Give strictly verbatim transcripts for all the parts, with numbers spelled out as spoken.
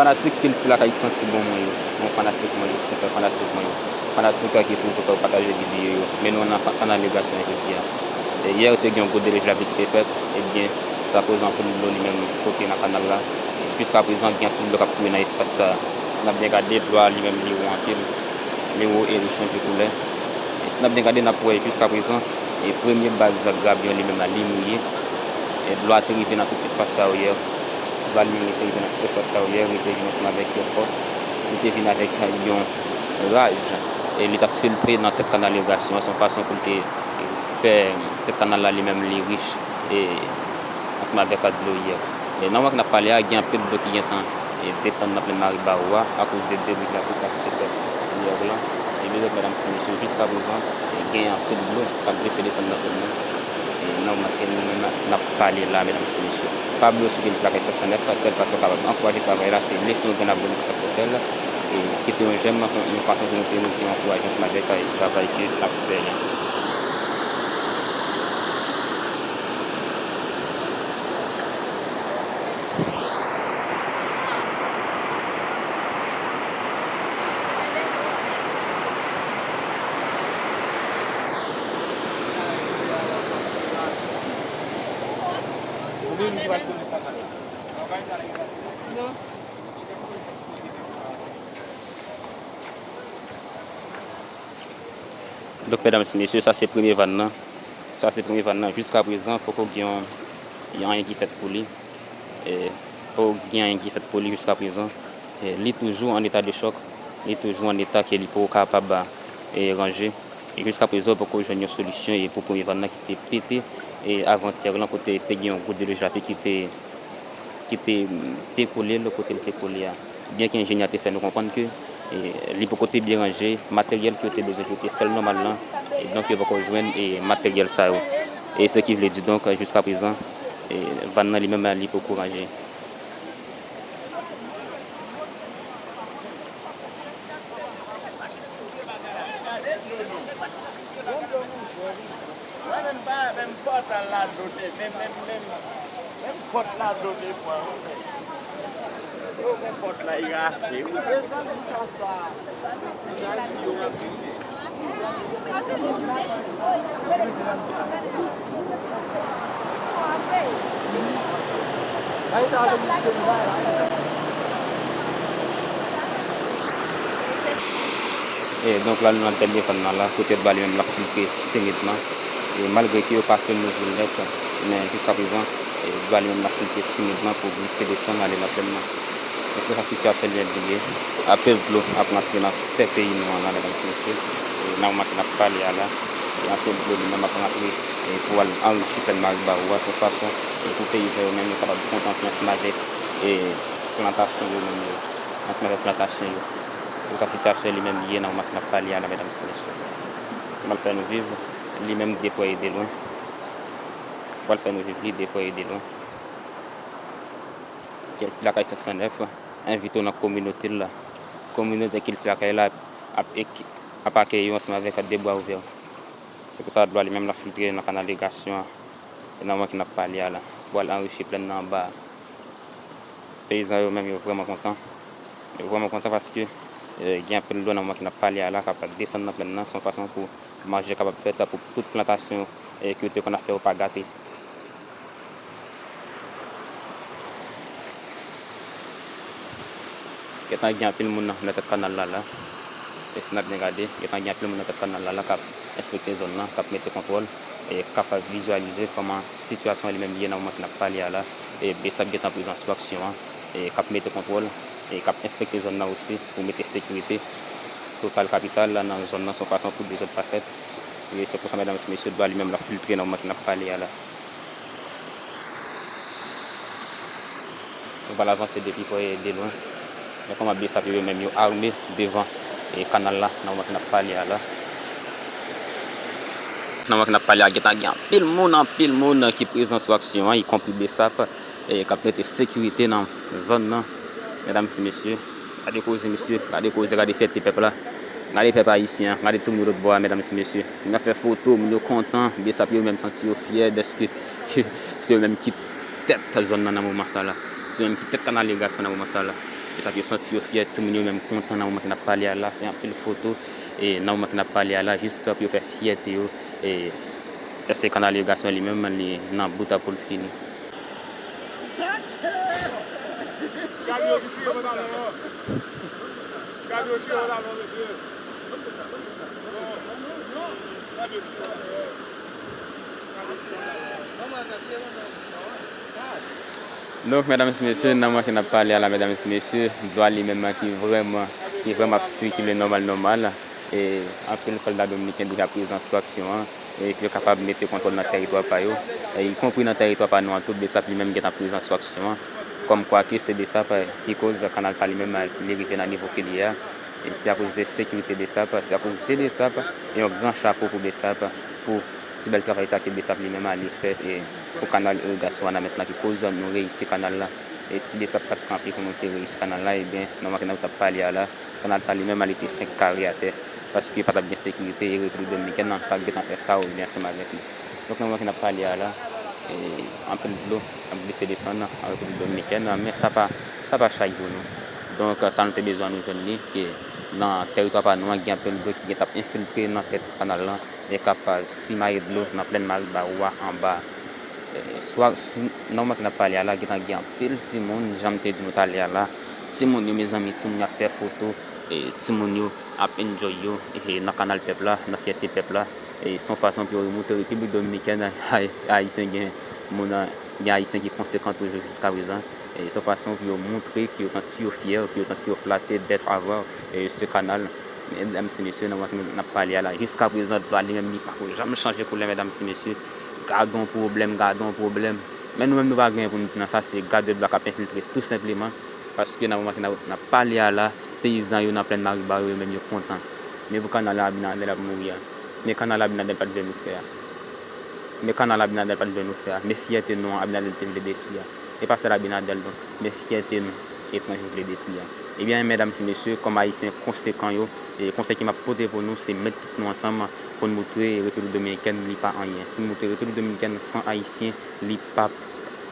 Fanatik kilti lakay santi bon mwen yo, bon fanatik mwen yo, senpè fanatik mwen yo, fanatik ki toujou fè yo pataje videyo yo, men nou nan fa- kanal Legasyon jodi a. E yè te gen yon gwo delij lapli ki te fèt, ebyen, sa koze anpil dlo li menm kote nan kanal la. E jiskaprezan, gen anpil dlo k ap koule nan espas sa a. Si n ap byen gade, dlo a li menm li wo anpil, li wo e rich anpil koulè. E si n ap byen gade, n ap wè jiskaprezan, e premye baz grabyon li menm la, li mouye. E dlo a te rive nan tout espas sa yo yè. Dlo a li menm li te rive nan tout espas sa yo yè, li te vin ansanm avèk yon fòs, li te vin avèk yon raj. E li t ap filtre nan tèt kanal irigasyon an, se yon fason pou l te fè tèt kanal la li menm li rich e ansanm avèk dlo yè. E nan moman ke n ap pale a, gen anpil dlo ki gentan e desann nan plenn Maribawo a akoz de delij lapli sa ki te fèt yè la. E lezòt, medam e mesye, jiskaprezan, e gen anpil dlo k ap glise desann nan plenn nan. E nan moman ke nou menm n ap pale la, medam e mesye, pa bliye sou kilti lakay senk san nèf, sèl fason w kapab ankouraje travay la, se lese yon grenn abòne sou Fòtèl, e kite yon jèm, yon fason pou nou te, nou te ankouraje ansanm avèk travay ke n ap fè a. Donk, medam e mesye, sa se premye vàn nan. Sa se premye vàn nan. Jiskaprezan, poko gen yon, yon anyen ki fèt pou li. E, poko gen anyen ki fèt pou li jiskaprezan. E, li toujou an eta de chòk. Li toujou an eta ke li poko kapab, e, ranje. E jiskaprezan, poko jwenn yon solisyon, e, pou premye vàn nan ki te pete, e, avantyè lan, kote te gen yon gwo delij lapli ki te ki te, te kole l kote l te kole a. Byen ke enjenyè a te fè nou konprann ke, e, li poko te byen ranje, materyèl ke yo te bezwen pou yo te fè l nòmal lan, e donk yo poko jwenn, e, materyèl sa yo. E se ki vle di, donk, jiskaprezan, e, vàn nan li menm, li poko ranje. Mwen menm pa, menm pòt la dlo te, menm, menm, menm, menm pòt la dlo te pran, wi, men. Yo, men pòt la, li rache, wi. Mezanmi, kasa. Mezanmi, yo ap vini. Bagay sa a vin seri bagay. E donk la, nou nan dènye vàn nan la, kote dlo a li menm l ap filtre timidman. E malgre ke yo pa fin louvri l nèt, men jiskaprezan, e dlo a li menm l ap filtre timidman pou glise desann ale nan plèn nan. Èske sa sitiyasyon li menm li ye? Anpil dlo ap rantre nan tè peyi nou an la, medam e mesye. E nan moman ke n ap pale a la, e anpil dlo li menm ap rantre, e pou al anrichi plèn Maribawo a, se yon fason, e pou peyizan yo menm yo kapab kontante ansanm avèk, e plantasyon yo menm yo, ansanm avèk plantasyon yo. Se sa sitiyasyon li menm li ye nan moman ke n ap pale a la, medam e mesye. N ap fè nou viv li menm de prè e de lwen. Pral fè nou viv li de prè e de lwen. Kilti Lakay senk san nèf envite w nan kominote l la. Kominote Kilti Lakay la ap, ap, ap akeyi w ansanm avèk de bra ouvè. Se pou sa dlo a li menm l ap filtre nan kanal irigasyon an. E nan moman ke n ap pale a la, pou al anrichi plèn nan anba a. Peyizan yo menm yo vrèman kontan. Yo vrèman kontan paske, e, gen anpil dlo nan moman ke n ap pale a la k ap desann nan plèn nan. Se yon fason pou manje kapab fèt pou tout plantasyon, e, ke yo te konn ap fè yo pa gate. Gentan gen anpil moun nan, nan tèt kanal la la. E si n ap byen gade, gentan gen anpil moun nan tèt kanal la la k ap enspekte zòn nan, k ap mete kontwòl, e k ap vizyalize kòman sitiyasyon an li menm li ye nan moman ke n ap pale a la. E BSAP gentan prezan sou aksyon an, e k ap mete kontwòl, e k ap enspekte zòn nan osi pou mete sekirite total kapital la nan zòn nan, se yon fason pou dezòd pa fèt. E se konsa, medam e mesye, dlo a li menm l ap filtre nan moman ke n ap pale a la. Nou pral avanse de pi prè e de lwen. Men kòman BSAP yo menm yo ame devan, e, kanal la, nan moman ke n ap pale a la. Nan moman ke n ap pale a, gentan gen anpil moun, anpil moun ki prezan sou aksyon an, ikonpri BSAP, e, k ap mete sekirite nan zòn nan. Medam e mesye, gade koze, mesye, gade koze, gade fyète pèp la. Gade pèp ayisyen an, gade timoun yo lòtbò a, medam e mesye. Moun yo ap fè foto, moun yo kontan, BSAP yo menm santi yo fyè dèske se yo menm ki tèt zòn nan nan moman sa la. Se yo menm ki tèt kanal irigasyon nan moman sa la. Sa k yo santi yo fyè, timoun yo menm kontan nan moman ke n ap pale a la, fè anpil foto, e nan moman ke n ap pale a la, jis pou yo fè fyète yo, e èske kanal Irrigation li menm, li nan bout pou l fini? Gade yo ki chire pantalon yo. Gade yo chire pantalon, mesye. Donk, medam e mesye, nan moman ke n ap pale a la, medam e mesye, dlo a li menm ki vrèman, ki vrèman ap sikile nòmal, nòmal. E anpil sòlda dominiken deja prezan sou aksyon an, e pou yo kapab mete kontwòl nan tèritwa pa yo, e ikonpri nan tèritwa pa nou an tou, BSAP li menm gentan prezan sou aksyon an. Kòmkwa ke se BSAP ki koz kanal sa li menm li rive nan nivo ke li ye a. E se akoz de sekirite BSAP, se akoz de BSAP, e yon gran chapo pou BSAP, pou si bèl travay sa ke BSAP li menm li fè, e pou kanal irigasyon Wanament lan ki koz nou reyisi kanal la. E si BSAP pa t kanpe pou nou te reyisi kanal la, ebyen, nan moman ke n ap pale a la, kanal sa li menm li te fenk kare atè, paske pa t ap gen sekirite, e Repiblik Dominikèn nan pa t gentan fè sa oubyen ansanm avèk li. Donk, nan moman ke n ap pale a la, e anpil dlo ap glise desann an Repiblik Dominikèn, men sa pa, sa pa chay pou nou. Donk, sa nou te bezwen nou jwenn li, ke nan tèritwa pa nou an, gen anpil dlo ki gentan ap enfiltre nan tèt kanal lan, e k ap simaye dlo nan plèn Maribawou a anba. E, swa, si, nan moman ke n ap pale a la, gentan gen anpil timoun, jan m te di nou talè a la, timoun yo, mezanmi, timoun yo ap fè foto, e timoun yo ap enjoy yo, e nan kanal pèp la, nan fyète pèp la. E se yon fason pou yo montre Repiblik Dominikèn, Ay-, Ayisyen gen moun, gen Ayisyen ki konsekan toujou jiska prezan. E se yon fason pou yo montre ke yo santi yo fyè, ke yo santi yo flate d'être à voir, e, ce canal. Medam e mesye, nan moman ke n ap pale a la, jiska prezan, dlo a li menm li pako janm chanje koulè, medam e mesye. Gad yon pwoblèm, gad yon pwoblèm. Men nou menm nou pa gen pou n di nan sa, se gad dlo a k ap enfiltre tou senpleman. Paske nan moman ke n ap, n ap pale a la, peyizan yo nan plèn Maribawou yo menm yo kontan. Men pou kanal Abinader ap mouri a. Men kanal Abinader pa t vle nou fè a. Men kanal Abinader pa t vle nou fè a. Men fyète nou an Abinader te vle detwi a. E pa sèl Abinader non, men fyète nou etranje vle detwi a. Ebyen, medam e mesye, kòm Ayisyen konsekan yo, e konsèy ke m ap pote pou nou, se met tout nou ansanm pou n montre Repiblik Dominikèn li pa anyen. Pou n montre Repiblik Dominikèn san Ayisyen, li p ap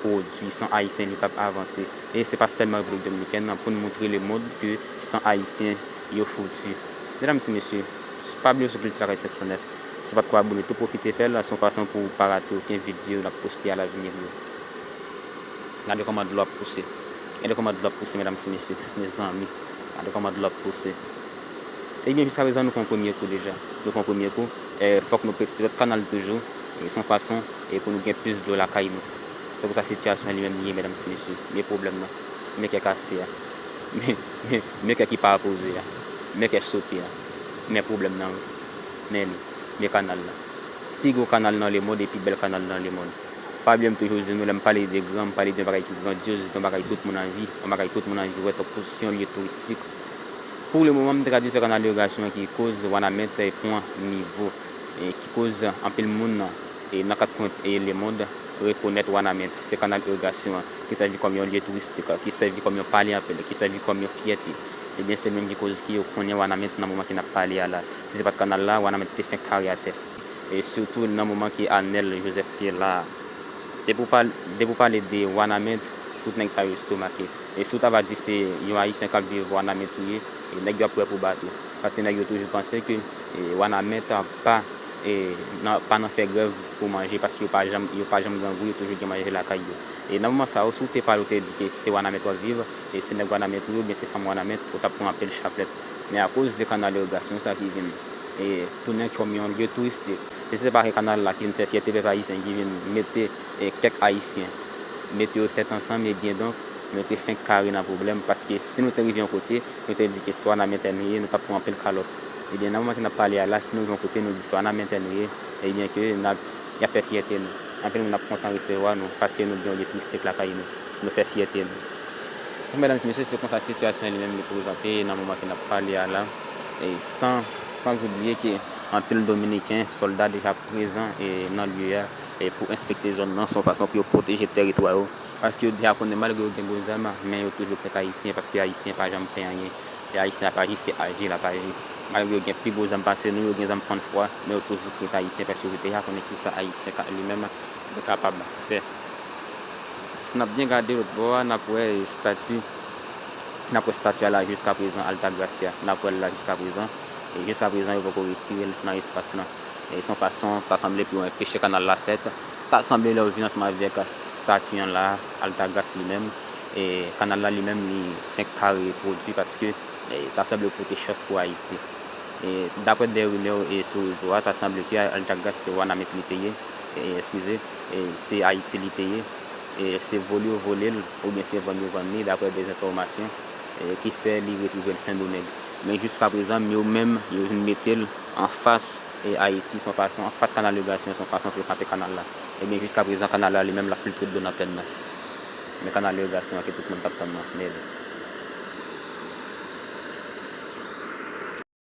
pwodui, san Ayisyen, li p ap avanse. E se pa sèlman Repiblik Dominikèn nan, pou n montre lemonn ke san Ayisyen, yo fouti. Medam e mesye, pa bliye sou Kilti Lakay senk san nèf. Si w pa t ko abòne tou, pwofite fè l, se yon fason pou w pa rate okenn videyo n ap poste alavenir yo. Gade kòman dlo ap pouse. Gade kòman dlo ap pouse, medam e mesye. Mezanmi, gade kòman dlo ap pouse. Ebyen, jiska prezan, nou fè yon premye kou deja. Nou fè yon premye kou. E, fòk nou pete lòt kanal toujou. E se yon fason, e, pou nou gen plis dlo lakay nou. Se konsa sitiyasyon an li menm li ye, medam e mesye. Men pwoblèm nan. Men kè kase a. Men, men, men kè ki pa poze a. Men kè sote a. Men pwoblèm nan, wi. Men li. Men kanal la. Pi gwo kanal nan lemonn e pi bèl kanal nan lemonn. Pa bliye m toujou di nou, lè m pale de gran, m pale de yon bagay ki grandyoz, de yon bagay tout moun anvi, yon bagay tout moun anvi wè, tankou se yon lye touristik. Pou le moman, m te ka di se kanal irigasyon an ki koz Wanament pran nivo, e ki koz anpil moun, e nan kat kwen, e lemonn rekonèt Wanament. Se kanal irigasyon an ki sèvi kòm yon lye touristik, ki sèvi kòm yon pale anpil, ki sèvi kòm yon fyète. Ebyen, se li menm ki koz ke yo konnen Wanament nan moman ke n ap pale a la. Si se pa t kanal la, Wanament te fenk kare atè. E sitou nan moman ke Anèl Jozèf te la a. Depi w pale, depi w pale de Wanament, tout nèg sa yo estomake. E si w ta va di se yon Ayisyen k ap viv Wanament ou ye, e nèg yo ap pran pou bato. Paske nèg yo toujou panse ke, e, Wanament pa, e, nan, pa nan fè grèv pou manje, paske yo pa janm, yo pa janm grangou, yo toujou gen manje lakay yo. E nan moman sa yo, si w te pale, w te di ke se Wanament w ap viv, e se nèg Wanament ou ye, oubyen se fanm Wanament, ou t ap pran anpil chaplèt. Men akoz de kanal irigasyon sa ki vin, e, tounen kòm yon lye touristik. E se pa ke kanal la ki vin fè fyète pèp ayisyen, ki vin mete, e, kèk Ayisyen, mete yo tèt ansanm, ebyen donk, nou te fenk kare nan pwoblèm, paske si nou te rive yon kote, nou te di ke se Wanament nou ye, nou t ap pran anpil kalòt. Ebyen, nan moman ke n ap pale a la, si nou rive yon kote, nou di se Wanament nou ye, ebyen ke n ap, y ap fè fyète nou. Anpil moun ap kontan resevwa nou, paske nou gen yon lye touristik lakay nou. Nou fè fyète nou. Donk, medam e mesye, se konsa sitiyasyon an li menm li prezante nan moman ke n ap pale a la. E san, san oubliye ke anpil Dominiken, sòlda deja prezan, e, nan lye a, e, pou enspekte zòn nan, se yon fason pou yo pwoteje tèritwa yo. Paske yo deja konnen, malgre yo gen gwo zam, men yo toujou prè ak Ayisyen, paske Ayisyen pa janm pè anyen. E Ayisyen ap aji, se aji l ap aji. Malgre yo gen pi gwo zam pase nou, yo gen zam san fwa, men yo toujou prè ak Ayisyen, paske yo deja konnen kisa Ayisyen ka, li menm, li kapab fè. Si n ap byen gade lòt bò a, n ap wè estati N ap wè estati a la jiskaprezan, Altagracia, n ap wè l la jiskaprezan. E jiskaprezan, yo poko retire l nan espas lan. E se yon fason, ta sanble pou yo anpeche kanal la fèt. Ta sanble lè w vin ansanm avèk estati an la, Altagracia li menm. E kanal la li menm, li fenk ka repwodui paske e, ta sanble pote chans pou Ayiti. E, daprè de rimè e sou rezo a, ta sanble ke Altagracia se Wanament li te ye, e, eskize, e, se Ayiti li te ye, e, se vole yo vole l, oubyen se vann yo vann li, daprè de enfòmasyon, e, ki fè li retwouve l Sendomeng. Men jiskaprezan, yo menm, yo vin mete l anfas, e, Ayiti, se yon fason, anfas kanal de Grasyon, se yon fason pou yo kanpe kanal la. Ebyen, jiskaprezan, kanal la li menm, l ap filtre dlo nan plèn nan. Men kanal de Grasyon an ke tout moun t ap tann nan, men